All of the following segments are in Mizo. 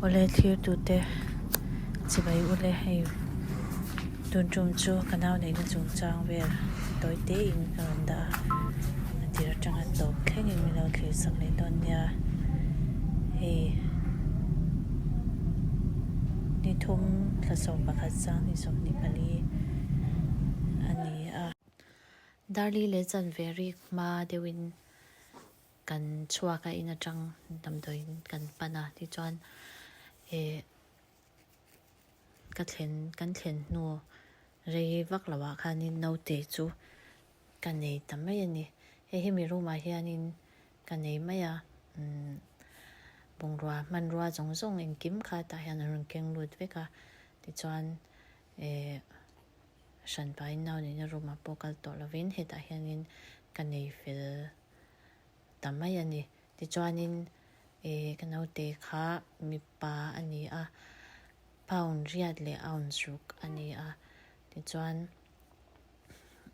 Awle thlirtute chibai ule hei tun tum chu ka nau neihna chungchang vel tawi te in ka rawn dah a, a tir atanga tawp thlengin min lo thlir sak leh dawn nia hei ni thum thla 11 2024 a ni a. Darli leh chanve rik hma deuhin kan chhuak a in atang damdawiin kan pan a tichuan eh ka thlen kan thlen hnu rei vak lo ah khanin naute chu ka nei ta mai a ni hei hemi room ah hianin ka nei mai a umm bungrua hmanrua zawng zawng engkim kha tah hian an rawn keng lut vek a tichuan eh hranpain nau neihna room ah pawh kal tawh lovin hetah hianin ka nei fel ta mai a ni. Tichuanin eh ka naute kha mipa a ni a, pound riat leh ounce ruk a ni a. Tichuan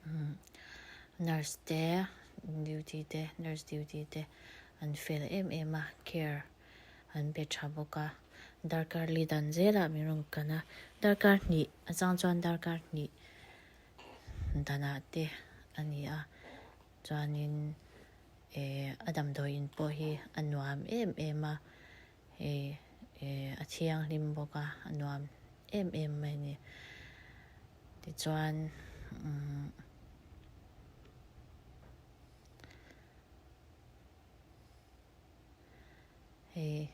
umm nurse te duty te nurse duty te an fel em em a, care an pe tha bawk a. Darkar li dan zelah min rawn kan a, darkar hnih a chang chuan darkar hnih danah te a ni a. Chuanin eh a damdawiin pawh hi a nuam em em a, hei eh a thianghlim bawk a, a nuam em em mai a ni. Tichuan umm hei.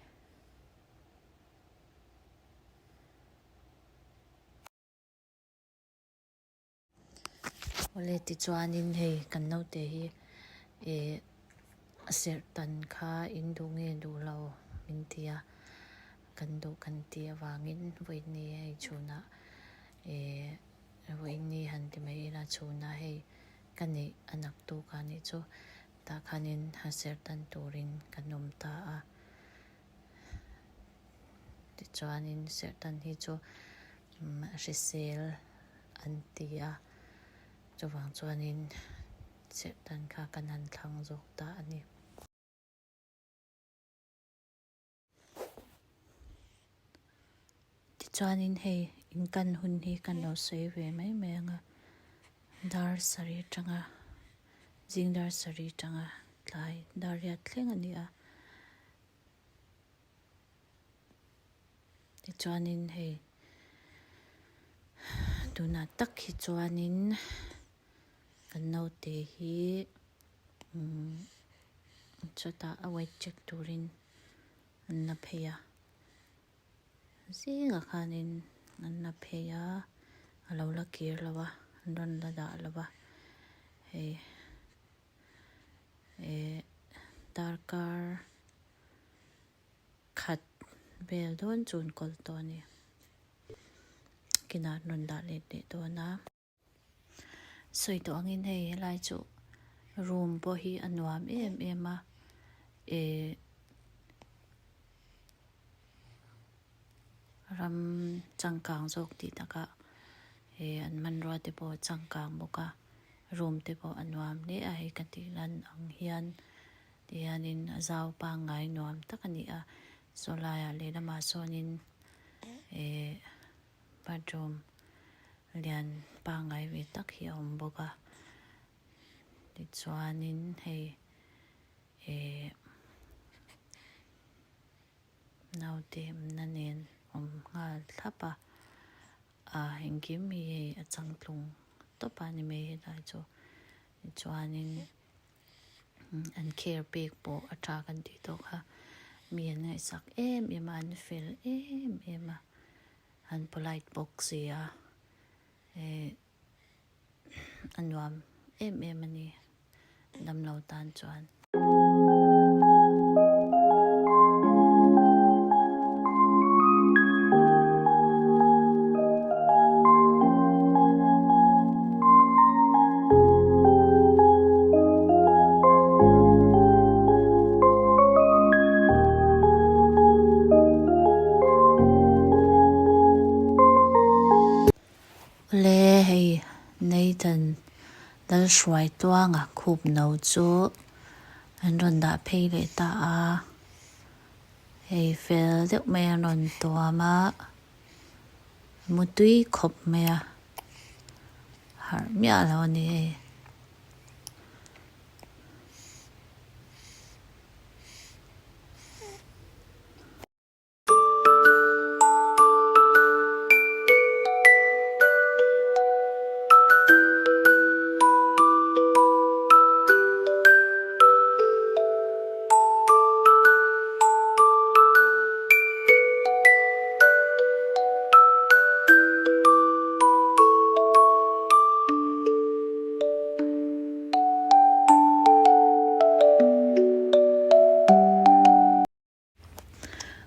Awle tichuanin hei kan naute hi eh a serh tan kha in duh nge duh lo min ti a, kan duh kan tih avangin vawiin hei chhunah eh vawiin han ti mai ila chhunah hei ka neih a nak tuk a nih chu tah khanin a serh tan turin kan awm ta a. Tichuanin serhtan hi chu hrisel an ti a, chuvang chuanin serhtan kha kan han thlang zawk ta a ni. Tichuanin hei inkan hun hi kan lo sawi ve mai mai ang a, dar sarih atanga zing dar sarih atanga tlai dar riat thleng a ni a. Tichuanin hei tunah tak hi chuanin kan naute hi umm chutah a weight check turin an la phei a zingah khanin an la phei a a lo la kir lo a an rawn la dah lo va hei. Eh darkar khat vel dawn chu an kawl tawh a ni. Kinah an rawn dah let leh dawn a. Sawi tawh angin hei helai chu room pawh hi a nuam em em a eh ram changkang zawk tih takah eh an hmanrua te pawh a changkang bawk a. Room te pawh a nuam hle a, hei ka tih lan ang hian tihianin a zau pangngai nuam tak a ni a, saw laiah lehlamah sawnin eh bathroom lian pangngai ve tak hi a awm bawk a, tichuanin hei eh naute awmna nen awm nghal thlap a. Ah engkim hi hei a changtlung tawp a ni mai helai chu tichuanin an care pek pawh a tha kan tih tawh kha mi an ngaihsak em em a an fel em em a an polite bawk si a eh a nuam em em a ni damlo tan chuan. Awle hei Nathan Lalhruai Tluanga khup no chu an rawn dah phei leh ta a. Hei fel deuh mai a rawn tuam a, mutui khawp mai a, harh miah lo a ni hei.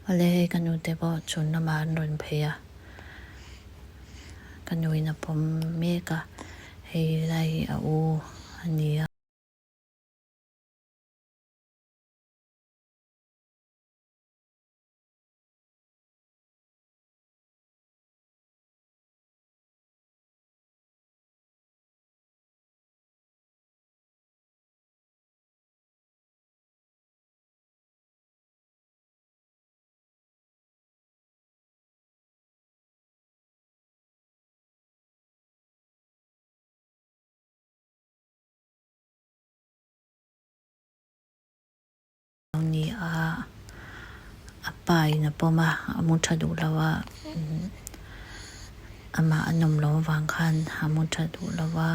Awle hei ka nute pawh chhun lamah an rawn phei a, ka nuin a pawm mek a, hei lai hi a u a ni a. Ni a, a pa in a pawm a, a mu tha duh lo a, amah a nawm loh avang khan a mu tha duh lo a,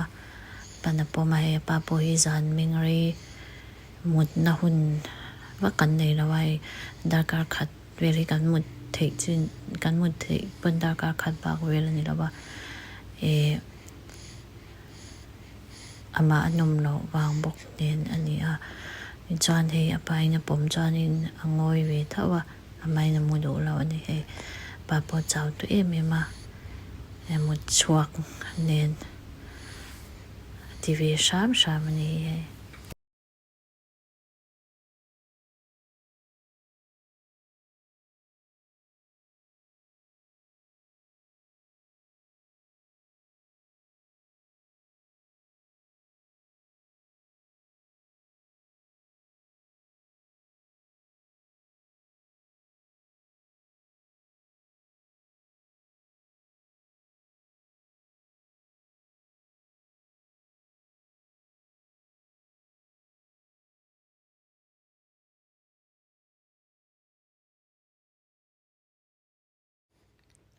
pan a pawm a, hei a pa pawh hi zan meng rei mutna hun vak kan nei lo a, hei darkar khat vel hi kan mut theih chin kan mut theih pawn darkar khat bak vel a ni lo a, eh amah a nawm loh vang bawk nen a ni a, tichuan hei a pain a pawm chuanin a ngawi ve tho a, amahin a mu duh lo a ni hei pa pawh chau tawh em em a, mut chhuak nen a ti ve hram hram a ni hei.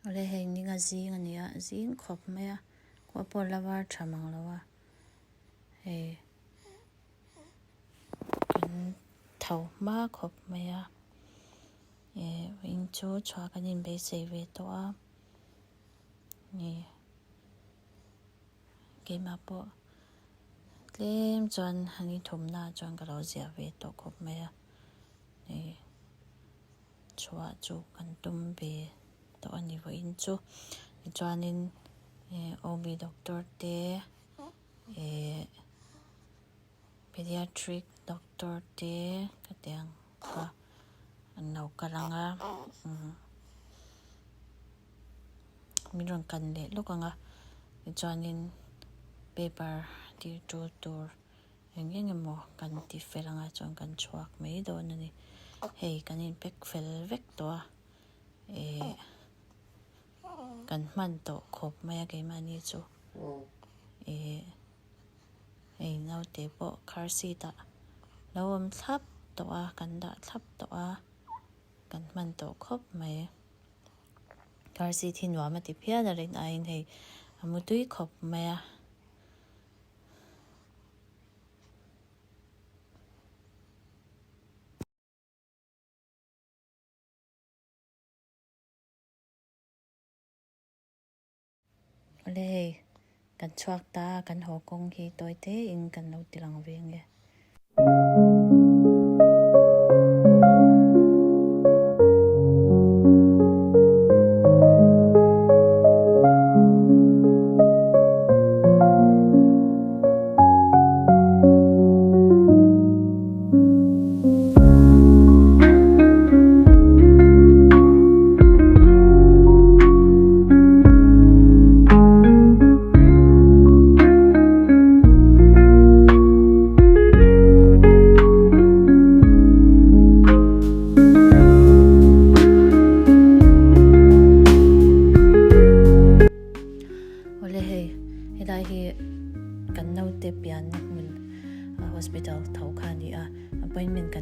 Awle hei ninga zing a ni a, zing khawp mai a, khua pawh la var tha mang lo a, hei kan tho hma khawp mai a, eh in chu chhuah kan inbeisei ve tawh a, ni keimah pawh tlem chuan an inthumna chuan ka lo ziah ve tawh khawp mai a, hei. Chhuah chu kan tum ve tawh a ni vawiin chu tichuanin eh OB doctor te eh pediatric doctor te khatiang kha an lo kal ang a umm min rawn kan leh lawk ang a tichuanin paper tir tul tur. Eng eng emaw kan ti fel anga chuan kan chhuak mai dawn a ni. Hei kan in pack fel vek tawh a, eh kan hman tawh khawp mai a keimahni chu. Eh hei naute pawh car seat ah lo awm thlap tawh a, kan dah thlap tawh a, kan hman tawh khawp mai. Car seat hi nuam a ti phian a rin aiin hei a mutui khawp mai a. Awle hei, kan chhuak ta a, kan haw kawng hi tawi te in kan lo ti lang ve ang e.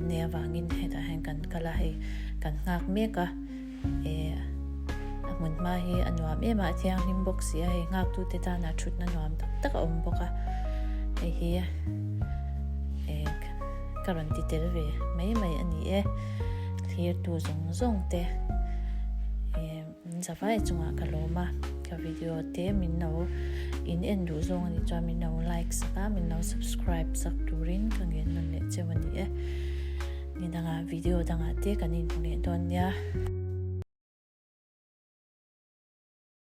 kan nei avangin hetah hian kan kal a hei kan nghak mek a eh a hmun hma hi a nuam em a a thianghlim bawk si a hei nghak tu te tana thutna nuam tak tak a awm bawk a hei hi eh ka rawn ti tel ve mai mai a ni e thlir tu zawng zawng te eh min za vai chungah ka lawm a ka video te min lo in en duh zawng a nih chuan min lo like sak a min lo subscribe sak turin ka ngen nawn leh cheu a ni e. Ni dangah video dangah te kan inhmu leh dawn nia.